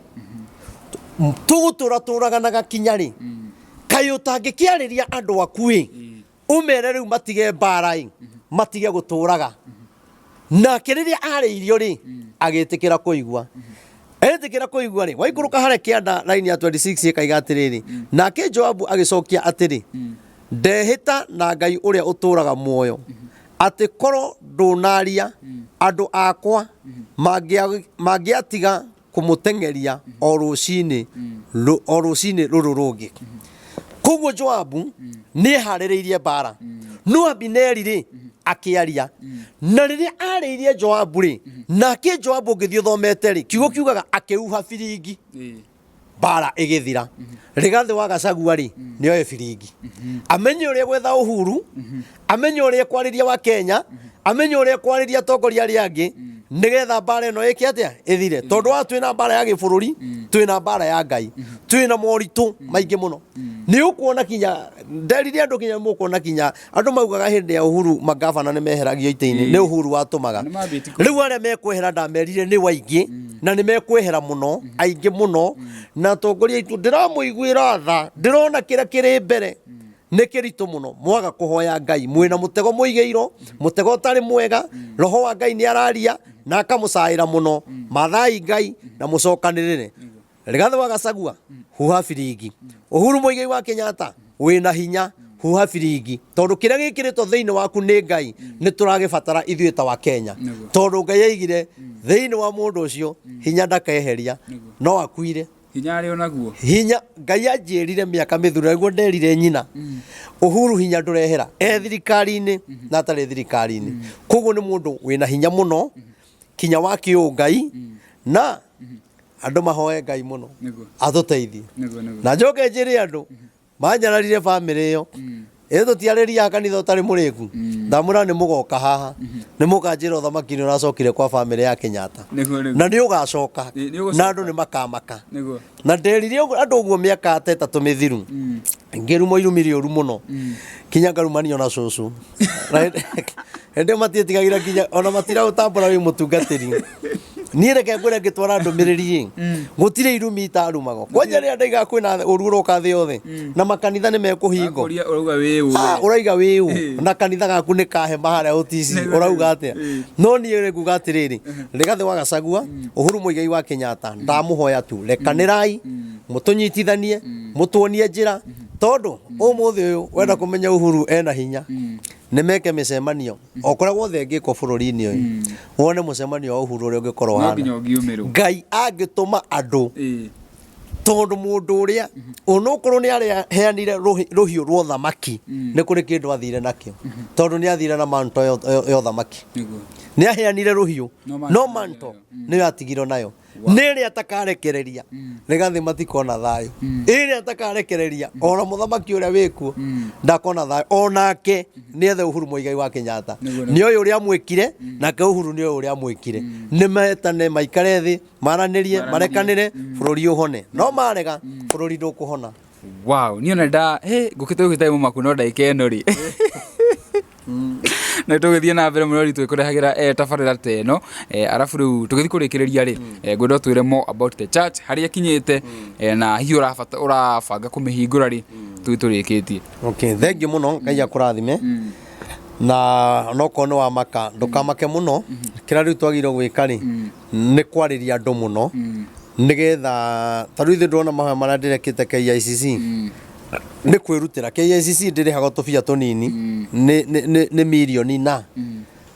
Tũgũtũra tũraganaga kinya rĩ? Kaĩ ũtangĩkĩarĩria andũ aku ĩ, ũmere rĩu matige mbara ĩ, matige gũtũraga? Nake rĩrĩa arĩirio rĩ, agĩtĩkĩra kũigua. Etĩkĩra kũigua rĩ, waikũrũka harĩa kĩanda raini ya 26 ĩkaiga atĩrĩrĩ, nake Joabu agĩcokia atĩrĩ, ndehĩta na Ngai ũrĩa ũtũraga muoyo atĩ korwo ndũnaria, andũ akwa mangĩatiga kũmũteng'eria o rũcinĩ o rũcinĩ rũrũ rũngĩ. Koguo Joabu nĩ eharĩrĩirie mbara, no Abineri rĩ akĩaria, na rĩrĩa arĩirie Joabu rĩ, nake Joabu ũngĩthiĩ ũthomete rĩ, kiugo kiugaga akĩhuha biringi, mbara ĩgĩthira. Rigathĩ wa Gachagua rĩ, nĩoe biringi, amenye ũrĩa gwetha Uhuru, amenye ũrĩa kwarĩria wa Kenya, amenye ũrĩa kwarĩria atongoria arĩa angĩ. Nĩgetha mbara ĩno ĩke atĩa? Ĩthire. Tondũ wa twĩna mbara ya gĩbũrũri, twĩna mbara ya Ngai, twĩna moritũ maingĩ mũno. Nĩ ũkuona kinya nderire andũ, kinya mũkuona kinya andũ maugaga hĩndĩ ya Uhuru mangabana nĩ meheragio itĩ-inĩ, nĩ Uhuru watũmaga. Nĩ mambĩtie Rĩu arĩa mekwehera ndamerire nĩ waingĩ, na nĩ mekwehera mũno, aingĩ mũno. Na atongoria aitũ ndĩramũiguĩra tha, ndĩrona kĩrĩa kĩrĩ mbere nĩ kĩritũ mũno. Mwaga kũhoya Ngai, mwĩna mũtego mũigĩirwo, mũtego ũtarĩ mwega. Roho wa Ngai nĩ araria na akamũcaĩra mũno. Mathai Ngai na mũcokanĩrĩre. Rigathĩ wa Gachagua, huha biringi. Uhuru Muigai wa Kenyatta, wĩna hinya, huha biringi, tondũ kĩrĩa gĩkĩrĩtwo thĩinĩ waku nĩ Ngai nĩ tũragĩbatara ithuĩ ta wa Kenya. Tondũ Ngai aigire thĩinĩ wa mũndũ ũcio hinya ndakeheria, no akuire. Hinya arĩ o naguo. Hinya Ngai anjĩrire mĩaka mĩthiru, na nĩguo nderire nyina Uhuru, hinya ndũrehera e thirikari-inĩ na atarĩ thirikari-inĩ. Koguo nĩ mũndũ wĩna hinya mũno kinya wa kĩũngai, na andũ mahoe Ngai mũno atũteithie. Nĩguo. Na njoke njĩre andũ manyararire bamĩrĩ ĩyo ĩ tũtiarĩria kanitha ũtarĩ mũrĩku, ndamwĩra nĩ mũgoka haha, nĩ mũkanjĩra ũthamaki nĩ ũracokire kwa bamĩrĩ ya Kenyatta. Nĩguo. Na nĩ ũgacoka. Nĩ ũgũcoka. Na andũ nĩ makamaka. Na nderire andũ ũguo mĩaka ta 3 mĩthiru, ngĩrumwo irumi rĩũru mũno, kinya ngarumanio na cũcũ. Na hĩndĩ ĩyo matiĩtigagĩra, kinya ona matiraũtambũra wĩ mũtungatĩri. Niĩ reke ngwĩre, ngĩtwara ndũmĩrĩri ĩ, gũtirĩ irumi itarumagwo. Kwanja rĩrĩa ndaigaga kwĩna ũru ũroka thĩ yothe na makanitha nĩ mekũhingwo. Akũria ũrauga wĩ ũ? Ah, ũraiga wĩ ũ na kanitha gaku nĩ kahema harĩa ũtici, ũrauga atĩa? No niĩ rĩ nguga atĩrĩrĩ, Rigathĩ wa Gachagua, Uhuru Muigai wa Kenyatta, ndamũhoya tu, rekanĩrai, mũtũnyitithanie, mũtuonie njĩra, tondũ ũmũthĩ ũyũ wenda kũmenya Uhuru ena hinya, nĩ meke mĩcemanio o kũrĩa guothe ĩngĩkwo bũrũri-inĩ ũyũ, wone mũcemanio wa Uhuru ũrĩa ũngĩkorwo No ũhana. nginya ũngiumĩrwo. Ngai angĩtũma andũ, tondũ mũndũ ũrĩa onokorwo nĩ arĩa heanire rũhiũ rwa ũthamaki, nĩ kũrĩ kĩndũ athire nakĩo, tondũ nĩ athire na manto ya ũthamaki. Nĩ aheanire rũhiũ, No manto no manto nĩyo atigirwo nayo, nĩ ĩrĩa atakarekereria Rigathĩ matikona thayũ, ĩrĩa atakarekereria ona mũthamaki ũrĩa wĩkuo ndakona thayũ onake. Nĩ ethe Uhuru Muigai wa Kenyatta, nĩ ũyũ ũrĩa amwĩkire nake Uhuru, nĩ ũyũ ũrĩa amwĩkire. Nĩ metane, maikare thĩ, maranĩrie, marekanĩre, bũrũri ũhone. No marega, bũrũri ndũkũhona. Wow, niĩ ona nda hey, ngũkĩte ũgĩte mũmaku no ndagĩka ĩno rĩ, na tũgĩthiĩ na mbere mũno twĩkũrehagĩra tabarĩra ta ĩno. Arabu rĩu tũgĩthiĩ kũrĩkĩrĩria rĩ, ngwenda ũtwĩre more about the church, harĩa ĩkinyĩte, na hihi ũrabata ũrabanga kũmĩhingũra rĩ, tũgĩ tũrĩkĩtie. Okay, thengiũ mũno, Ngai akũrathime. Na onokorwo nĩ wamaka, ndũkamake mũno. Kĩrĩa rĩu twagĩrĩirwo gwĩka rĩ, nĩ kwarĩria andũ mũno, nĩgetha ta rĩu ithuĩ ndĩrona mahoya marĩa ndĩrekĩte KICC nĩ kwĩrutĩra. KICC ndĩrĩhagwo tũbia tũnini, nĩ mirioni, na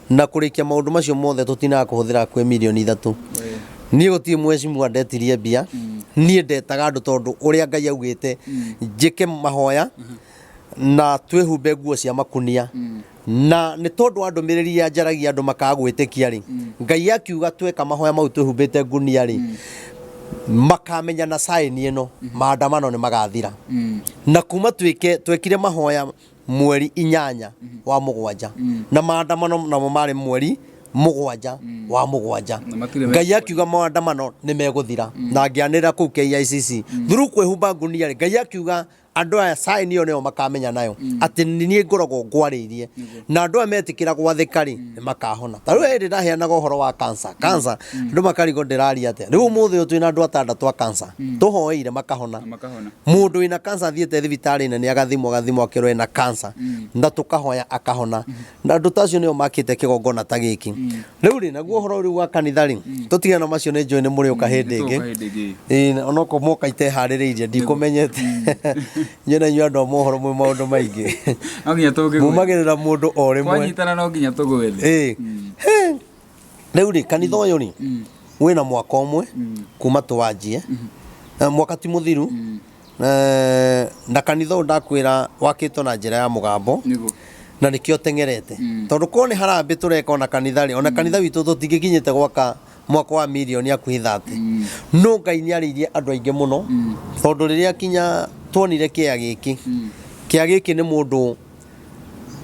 kũrĩkia maũndũ macio mothe tũtinaga kũhũthĩra kwĩ mirioni 3. Niĩ gũtirĩ mheshimiwa ndetirie mbia, niĩ ndetaga andũ, tondũ ũrĩa Ngai augĩte njĩke mahoya na twĩhumbe nguo cia makunia, na nĩ tondũ wa ndũmĩrĩri ya njaragia andũ makaga gwĩtĩkia rĩ, Ngai akiuga tweka mahoya mau twĩhumbĩte ngunia rĩ, makamenya na saini ĩno maandamano nĩ magathira. Na kuma twĩke twekire mahoya mweri 8 wa 7, na maandamano namo marĩ mweri 7 wa 7. Na matirĩ. Ngai akiuga maandamano nĩ megũthira, na ngĩanĩrĩra kũu KICC through kwĩhumba ngunia rĩ, Ngai akiuga andũ aya saini ĩyo nĩyo makamenya nayo atĩ nĩ niĩ ngoragwo ngwarĩirie, na andũ aya metĩkĩra gwathĩka rĩ, nĩ makahona. Ta rĩu hĩndĩ ndaheanaga ũhoro wa cancer, cancer andũ makarigwo ndĩraria atĩa. Rĩu ũmũthĩ ũyũ twĩna andũ 6 a cancer tũhoeire makahona. Na makahona. Mũndũ wĩna cancer athiĩte thibitarĩ nene agathimwo akerwo ena cancer, na tũkahoya akahona, na andũ ta acio nĩo makĩte kĩgongona ta gĩkĩ rĩu rĩ. Naguo ũhoro rĩu wa kanitha rĩ, tũtigane na macio, nĩ njũĩ nĩ mũrĩũka hĩndĩ ĩngĩ. Nĩtũgũka hĩndĩ ĩngĩ. Ĩĩ, onokorwo moka iteharĩrĩirie, ndikũmenyete. Inyuĩ na inyuĩ andũ a mohoro mwĩ maũndũ maingĩ. No nginya tũngĩgwethe. Mumagĩrĩra mũndũ o rĩmwe. Twanyitana no nginya tũgwethe. Ĩĩ. He. Rĩu rĩ, kanitha ũyũ rĩ, wĩna mwaka ũmwe kuma tũwanjie. Mwaka ti mũthiru. Na kanitha ũyũ ndakwĩra wakĩtwo na njĩra ya mũgambo. Na nĩkĩo teng'erete, tondũ korwo nĩ harambĩ tũreka ona kanitha rĩ, ona kanitha witũ tũtingĩkinyĩte gwaka mwaka wa mirioni hakuhĩ 30. No Ngai nĩ arĩirie andũ aingĩ mũno, tondũ rĩrĩa kinya tuonire kĩa gĩkĩ, kĩa gĩkĩ nĩ mũndũ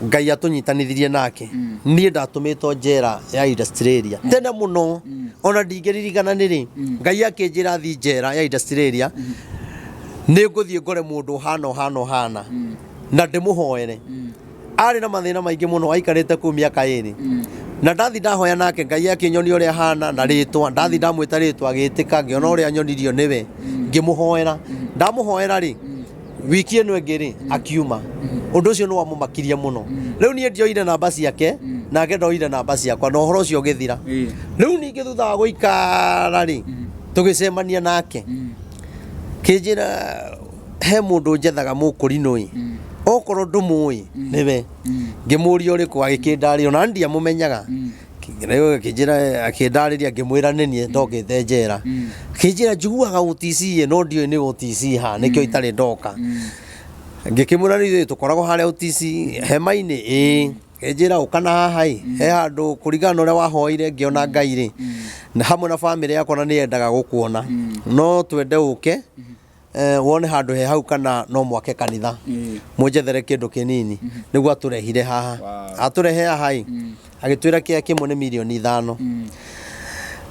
Ngai atũnyitanithirie nake. Niĩ ndatũmĩtwo njera ya industrial area tene mũno, ona ndingĩririkana nĩ rĩ. Ngai akĩnjĩra thiĩ njera ya industrial area, nĩ ngũthiĩ ngore mũndũ ũhana ũhana ũhana na ndĩmũhoere. Arĩ na mathĩna maingĩ mũno, aikarĩte kũu mĩaka 2. Na ndathi ndahoya nake, Ngai akĩnyonia ũrĩa ahana na rĩtwa. Ndathi ndamwĩta rĩtwa, agĩtĩka. Ngĩona ũrĩa nyonirio nĩwe, ngĩmũhoera. Ndamũhoera rĩ, wiki ĩno ĩngĩ rĩ, akiuma. Ũndũ ũcio nĩ wamũmakirie mũno. Rĩu niĩ ndioire namba ciake, nake ndoire namba ciakwa, na ũhoro ũcio ũgĩthira. Rĩu ningĩ thutha wa gũikara rĩ, tũgĩcemania nake, kĩnjĩra he mũndũ njethaga mũkũrinũ ĩ, okorwo ndũmũĩ nĩwe. Ngĩmũria ũrĩkũ, agĩkĩndarĩria, ona ndiamũmenyaga. Rĩu akĩnjĩra, akĩndarĩria, ngĩmwĩra nĩ niĩ ndokĩte njera. Akĩnjĩra njiguaga OTC ĩ, no ndiũĩ nĩ OTC ha, nĩkĩo itarĩ ndoka. Ngĩkĩmwĩra rĩu ithuĩ tũkoragwo harĩa OTC hema-inĩ ĩĩ. Akĩnjĩra ũka na haha ĩ, he handũ kũringana na ũrĩa wahoire ngĩona Ngai rĩ, na hamwe na bamĩrĩ yakwa na nĩyendaga gũkuona, no twende ũke wone handũ he hau kana no mwake kanitha, mũnjethere kĩndũ kĩnini. Nĩguo atũrehire haha. Atũrehe haha ĩ, agĩtwĩra kĩa kĩmwe nĩ mirioni 5.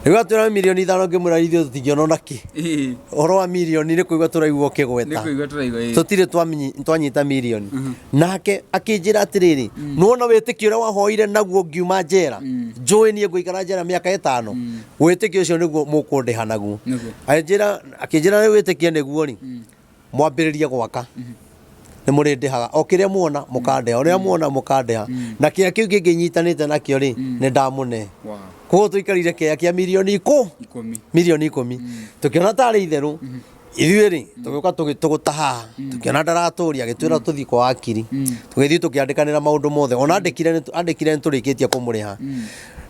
Rĩu atwĩra nĩ mirioni 5, ngĩmwĩra ithuĩ tũtingĩona ona kĩ. Ũhoro wa mirioni nĩ kũigua tũraigua ũkĩgweta. Nĩ kũigua tũraigua, ĩĩ. Tũtirĩ twanyita mirioni. Nake akĩnjĩra atĩrĩrĩ, nĩwona wĩtĩkio ũrĩa wahoire naguo ngiuma njera, njũĩ niĩ ngũikara njera mĩaka 5, wĩtĩkio ũcio nĩguo mũkũndĩha naguo. Akĩnjĩra rĩu wĩtĩkie nĩguo rĩ, mwambĩrĩrie gwaka, nĩ mũrĩndĩhaga o kĩrĩa muona mũkandĩha, ũrĩa muona mũkandĩha, na kĩrĩa kĩu kĩngĩ nyitanĩte nakĩo rĩ, nĩ ndamũne. Koguo tũikarire kĩaya kĩa mirioni 10. Mirioni 10, tũkĩona tarĩ itherũ. Ithuĩ rĩ, tũgĩũka tũgĩtũgũta haha, tũkĩona ndaratũria, agĩtwĩra tũthiĩ kwa wakiri. Tũgĩthiĩ tũkĩandĩkanĩra maũndũ mothe, ona andĩkire nĩ tũrĩkĩtie kũmũrĩha,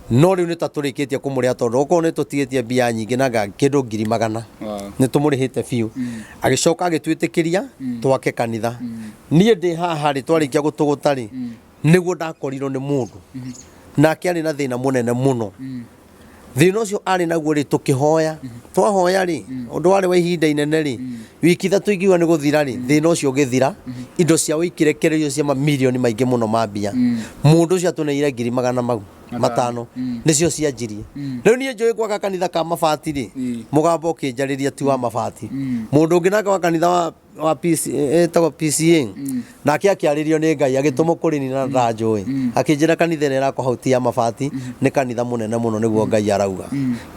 no rĩu nĩ ta tũrĩkĩtie kũmũrĩha, tondũ okorwo nĩ tũtigĩtie mbia nyingĩ na kĩndũ 100,000, nĩ tũmũrĩhĩte biũ. Agĩcoka agĩtwĩtĩkĩria twake kanitha. Niĩ ndĩ haha rĩ, twarĩkia gũtũgũta rĩ, nĩguo ndakorirwo nĩ mũndũ nake arĩ na thĩna mũnene mũno. Thĩna ũcio arĩ naguo rĩ, tũkĩhoya, twahoya rĩ, ũndũ warĩ wa ihinda inene rĩ, wiki 3 ingiuga nĩ gũthira rĩ, thĩna ũcio ũgĩthira. Indo ciao ikĩrekererio cia mamirioni maingĩ mũno ma mbia. Mũndũ ũcio atũneire ngiri magana mau matano, nĩcio cianjirie. Rĩu niĩ njũĩ gwaka kanitha ka mabati rĩ, mũgambo ũkĩnjarĩria ti wa mabati. Mũndũ ũngĩ nake wa kanitha wa PC, ĩtagwo PCA, nake akĩarĩrio nĩ Ngai, agĩtũmwo kũrĩ niĩ na ndanjũĩ, akĩnjĩra kanitha ĩrĩa ĩrakwo hau ti ya mabati, nĩ kanitha mũnene mũno, nĩguo Ngai arauga.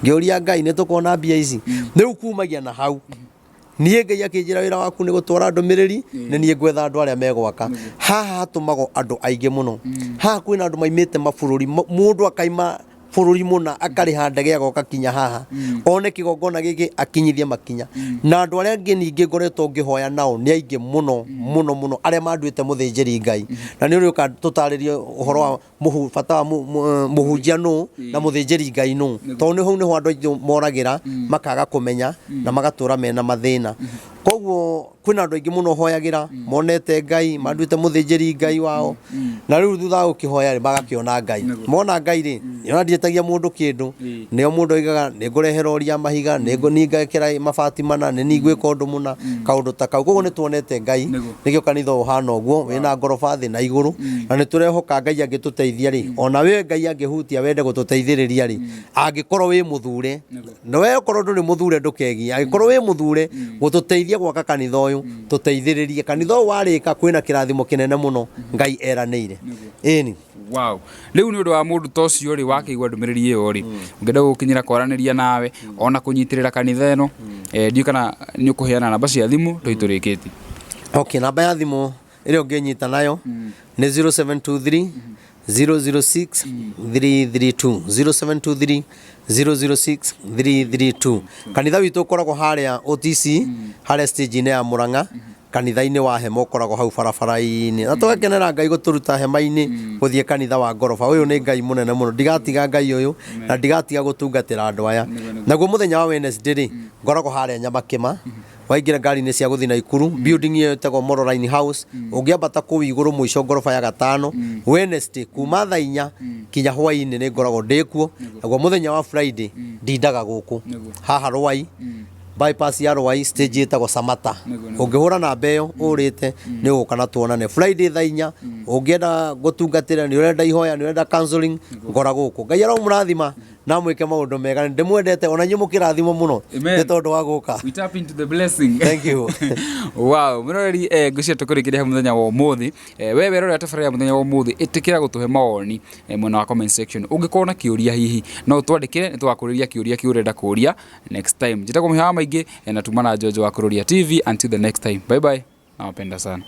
Ngĩũria Ngai, nĩ tũkuona mbia ici? Rĩu kumagia na hau niĩ Ngai akĩnjĩra wĩra waku nĩ gũtwara ndũmĩrĩri, nĩ niĩ ngwetha andũ arĩa megwaka. Haha hatũmagwo andũ aingĩ mũno. Haha kwĩna andũ maimĩte mabũrũri, mũndũ akaima bũrũri mũna, akarĩha ndege agoka kinya haha one kĩgongona gĩkĩ, akinyithie makinya. Na andũ arĩa angĩ ningĩ ngoretwo ngĩhoya nao nĩ aingĩ mũno mũno mũno, arĩa manduĩte mũthĩnjĩri Ngai. Na nĩ ũrĩũka tũtarĩrie ũhoro wa bata wa mũhunjia nũ na mũthĩnjĩri Ngai nũ, tondũ nĩ hau nĩho andũ aingĩ moragĩra, makaga kũmenya na magatũra mena mathĩna. Koguo kwĩna andũ aingĩ mũno hoyagĩra, monete Ngai, manduĩte mũthĩnjĩri Ngai wao. Na rĩu thutha wa gũkĩhoya rĩ, magakĩona Ngai. Mona Ngai rĩ, ona ndiĩtagia mũndũ kĩndũ. Nĩo mũndũ oigaga nĩ ngũrehe rori ya mahiga, nĩ ngekĩra mabati mana, nĩ niĩ ngwĩka ũndũ mũna, kaũndũ ta kau. Koguo nĩ tuonete Ngai, nĩkĩo kanitha ũyũ ũhana ũguo, wĩna ngoroba thĩ na igũrũ. Na nĩ tũrehoka Ngai angĩtũteithia rĩ, ona we Ngai angĩhutia wende gũtũteithĩrĩria rĩ, angĩkorwo wĩ mũthure, na we okorwo ndũrĩ mũthure ndũkegie, angĩkorwo wĩ mũthure gũtũteithia gwaka kanitha ũyũ, tũteithĩrĩrie kanitha ũyũ. Warĩka kwĩna kĩrathimo kĩnene mũno Ngai eranĩire. Ĩni. Wow. Rĩu nĩ ũndũ wa mũndũ ta ũcio rĩ, wakĩigua ndũmĩrĩri ĩyo rĩ, ũngĩenda gũkinyĩra kwaranĩria nawe ona kũnyitĩrĩra kanitha ĩno, ndiũĩ kana nĩ ũkũheana namba cia thimũ tũi tũrĩkĩtie. Okay, namba ya thimũ ĩrĩa ũngĩnyita nayo nĩ 0723 006 332, 0723 006 332. Kanitha witũ ũkoragwo harĩa OTC, harĩa stage-inĩ ya Murang'a, kanitha-inĩ wa hema ũkoragwo hau barabara-inĩ. Na tũgakenera Ngai gũtũruta hema-inĩ gũthiĩ kanitha wa ngoroba. Ũyũ nĩ Ngai mũnene mũno, ndigatiga Ngai ũyũ na ndigatiga gũtungatĩra andũ aya. Naguo mũthenya wa Wednesday rĩ, ngoragwo harĩa Nyamakĩma, waingĩra ngari-inĩ cia gũthiĩ Naikuru, building ĩyo ĩtagwo Moroline House, ũngĩambata kũu igũrũ mũico ngoroba ya gatano, Wednesday kuma thaa 4 kinya hwaĩ-inĩ nĩ ngoragwo ndĩ kuo. Naguo mũthenya wa Friday ndindaga gũkũ haha Rwai. Bypass ya Rwai, stage ĩtagwo Samata. Nĩguo, nĩguo. Ũngĩhũra namba ĩyo ũrĩte nĩ ũgũka na tuonane Friday thaa 4. Ũngĩenda gũtungatĩra, nĩ ũrenda ihoya, nĩ ũrenda counseling, ngora gũkũ. Ngai aromũrathima na mwĩke maũndũ mega. Nĩ ndĩmwendete ona inyuĩ, mũkĩrathimwo mũno Amen. nĩ tondũ wa gũka. We tap into the blessing. Thank you. Wow, mwĩroreri, ngwĩciria tũkũrĩkĩria hau mũthenya wa ũmũthĩ. We werorera tabarĩra ya mũthenya wa ũmũthĩ, ĩtĩkĩra gũtũhe mawoni mwena wa comment section. Ũngĩkorwo na kĩũria, hihi no ũtwandĩkĩre, nĩ tũgakũrĩria kĩũria kĩu ũrenda kũria next time. Njĩtagwo Mũhĩa wa Maingĩ, na tuma na Njonjo wa Kũrũria TV. Until the next time, bye bye, nawapenda sana.